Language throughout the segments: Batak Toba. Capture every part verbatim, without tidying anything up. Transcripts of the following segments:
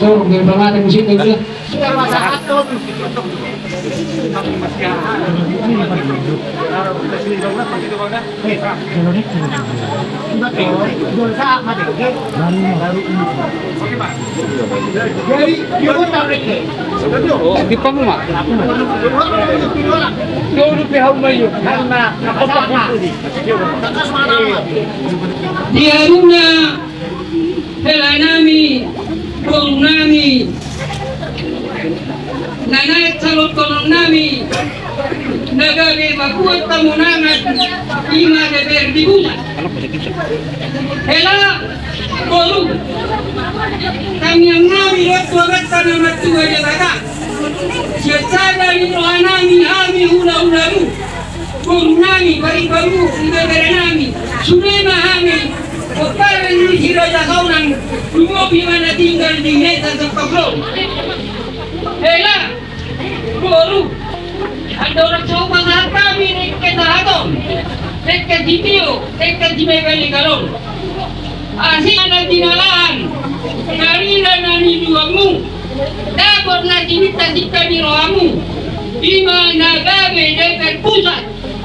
Sorong dari bangada musiknya dia. Di pangma. Dulu pe hau mayu. Di haruna hela nami, boru nami, na naeng salontonon nami, na gabe mambuat hamonangan, i ma D P R di pusat. Hela boru, tangiang nami dohot tu Amanta na martua Debata, sian sada ni roha nami hami hulahulamu. Boru nami, paribanmu, ibebere nami, sude ma hami pomparan ni Si Raja Sonang, lumobi ma na tinggal di desa Sempoglo. Hela boru, andorang so hupasahat hami dengke sahat on, dengke sitio, dengke simegalegal on, asi na tinalahan, na rida na niduanmu, dapot na sinintasinta ni rohamu, i ma na gabe D P R pusat.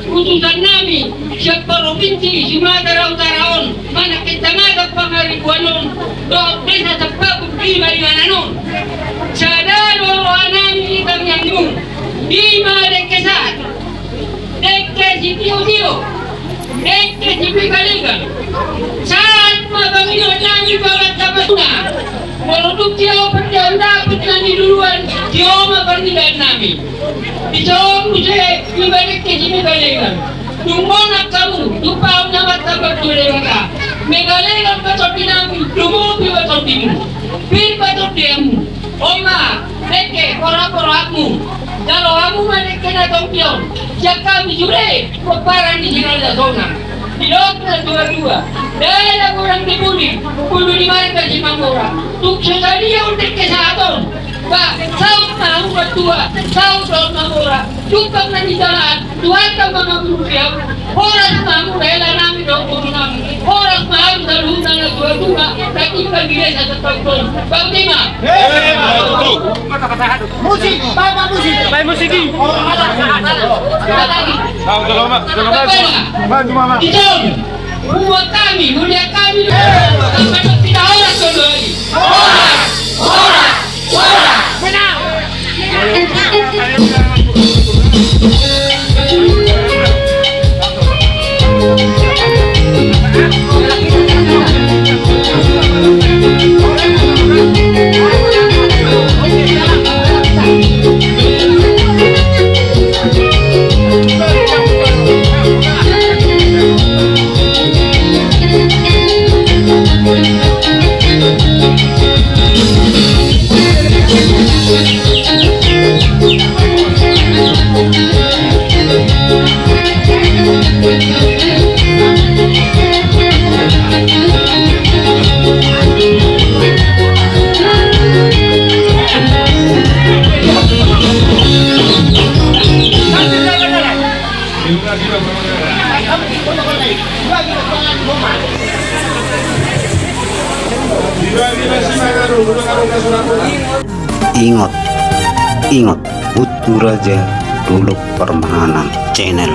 Utusan nami sian Provinsi Sumatera Utara on, manang Kecamatan Pangaribuan on dohot Desa Sempoglo, i ma inganan on. Sada do roha nami di tangiangmu, i ma dengke sahat, dengke sitiotio, dengke simegalegal. Sahat ma pangidoan nami tu Amanta Martua. Molo dung tio parjolo dapot na niluluan, tio ma parnidaan nami. Dison muse, i ma dengke simegalegal. Dung monang hamu, tumpahon ni Amanta Martua Debata, megalegal ma tondi nami, lumobi ma tondimu, pir ma tondimu. On ma dengke porapora hamu. Jalo hamu ma dengke na tondi on sian hami sude pomparan ni Si Raja Sonang. Didok na tuatua, ndada godang di pudi, pudi ni marga Simamora. Tung so sadia on dengke sahat on, ba saut ma hamu martua, saut dohot mamora. Jumpang na nitalaan, Tuhanta ma mangurung di hamu. Horas ma hamu hela nami dohot boru nami. Horas ma hamu saluhutna na tuatua na tinggal di desa Sempoglo on. Boti ma. Musik, bapak musik. Bapak musik. Ison, buat kami, mulia kami. Horas, horas, horas. Menang. Ingot, ingot, Butu Raja Dolok Parmahanan Channel.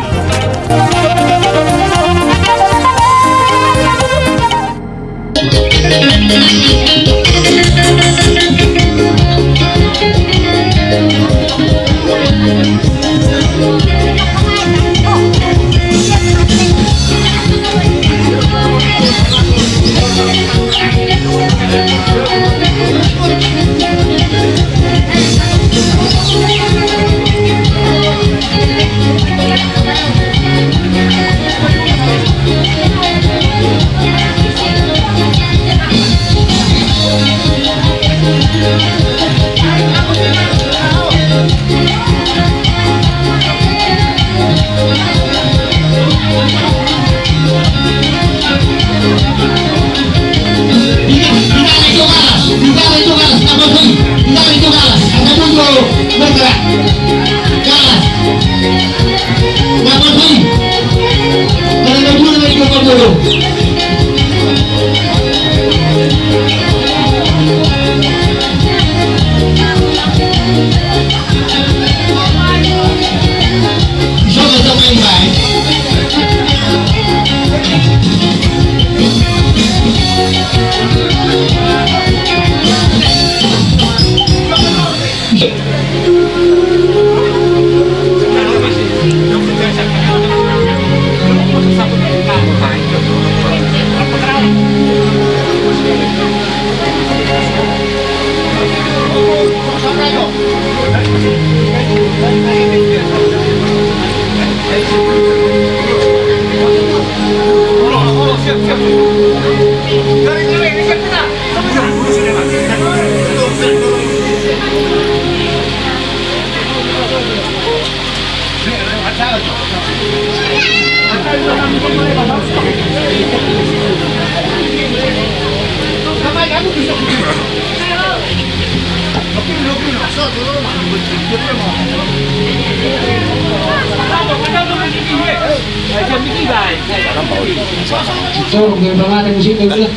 Sorong dia udah mati musiknya udah.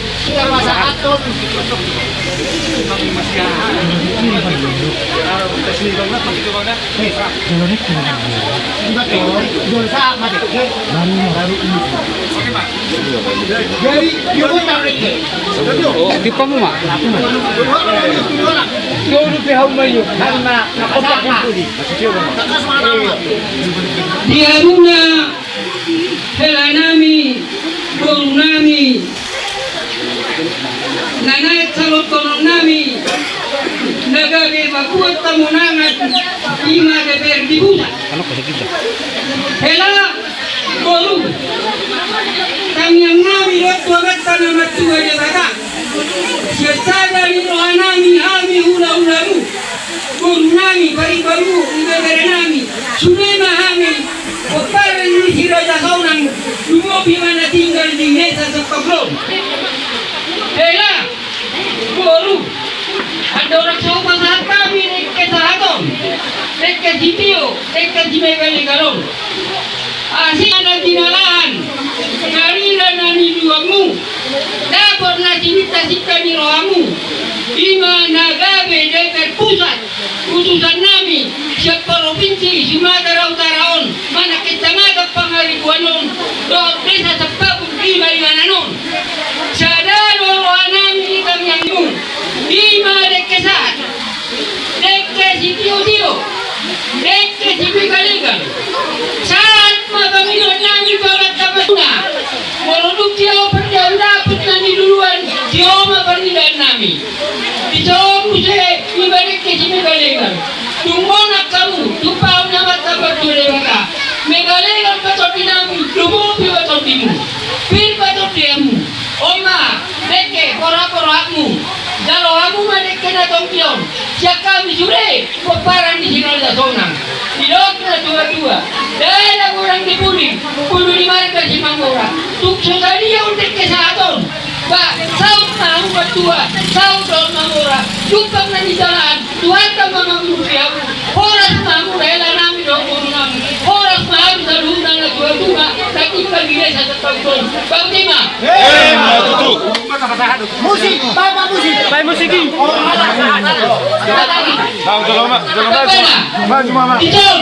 Di aduna hela nami, boru nami, na naeng salontonon nami, na gabe mambuat hamonangan, ima D P R di pusat. Hela, boru, tangiang nami dohot tu Amanta na martua Debata, sian sada ni roha nami hami hulahulamu, boru nami, paribanmu, ibebere nami, sude ma hami pomparan ni Si Raja Sonang, lumobi ma na tinggal di desa Sampaglon. Hela, boru, andorang so pasahat hami dengke sahat on, dengke sitio, dengke simegalegal on. Asi na jinalahan, na rira na niuluanmu, dapot na sininta-sinta ni rohamu, ima na gabe D P R pusat, utusan nami sian Provinsi Sumatera Utara on, manang Kecamatan Pangaribuan on, dohot Desa Sampaglon, ima inganan on. Sada do roha nami di tangiangmu, ima dengke sahat, dengke sitiotio, dengke simegalegal. Sahat ma pangidoan nami tu Amanta Martua. Molo dung tio pardaudapot na niluluan, tio ma pangidoan nami. Dison muse ima dengke simegalegal. Dung monang hamu, tumpahon ni Amanta Martua Debata. Megalegal ma tondi nami, lumobi ma tondimu. Pir ma tondi hamu. On ma, dengke, pora-poramu. Jalo hamu ma dengke na tonggi on. Sian hami sude, pomparan ni Si Raja Sonang. Didok na tua-tua, dada godang ni pudi, pudi ni marga Simamora. Tung so sadia on dengke sahat on, ba, saut ma hamu martua, saut do hamu mamora. Jumpang na nijalaan, Tuhanta ma mangurupi hamu. Horas ma hamu hela nami dohot boru nami. Horas ma hami saluhutna na tua-tua, na tinggal di desa Sampaglon. Bauti ma. Musik, bapak musik. Baik musik i. Bang, jolo ma, jolo ma. Maju ma. Ison,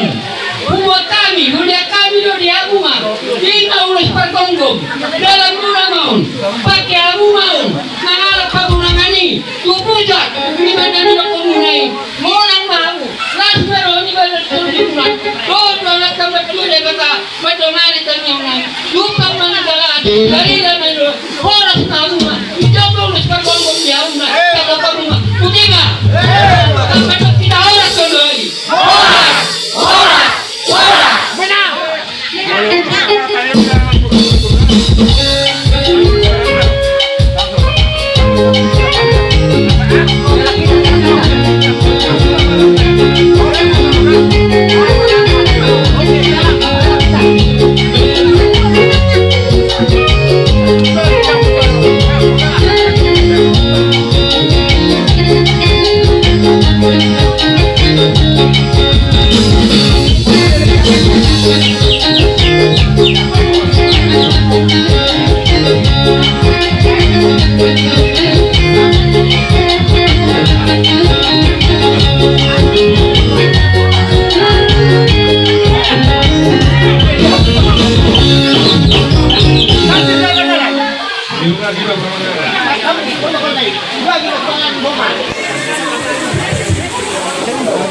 hubuat hami, huliat hami do di hamu ma. Ima ulos pargomgom, dalanmuna ma on. Pake hamu ma on mangalap hamonangan i tu pusat. Ima na nidokhonmuna i, monang ma hamu. Las ma roha ni badan tondimuna. Dohot roha ni Amanta Martua Debata. Mandongani tangiang nami. Jumpang ma na dalan. Dari dalan do. Horas ma hamu ma. Dijombo ulos pargomgom di hamu ma. Kata hamu ma. Pudi ma. Tambah kita horas do lagi. Horas. Horas. Horas. Menang.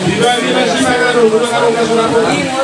Di bami na simanganon, unang adong na so dapot.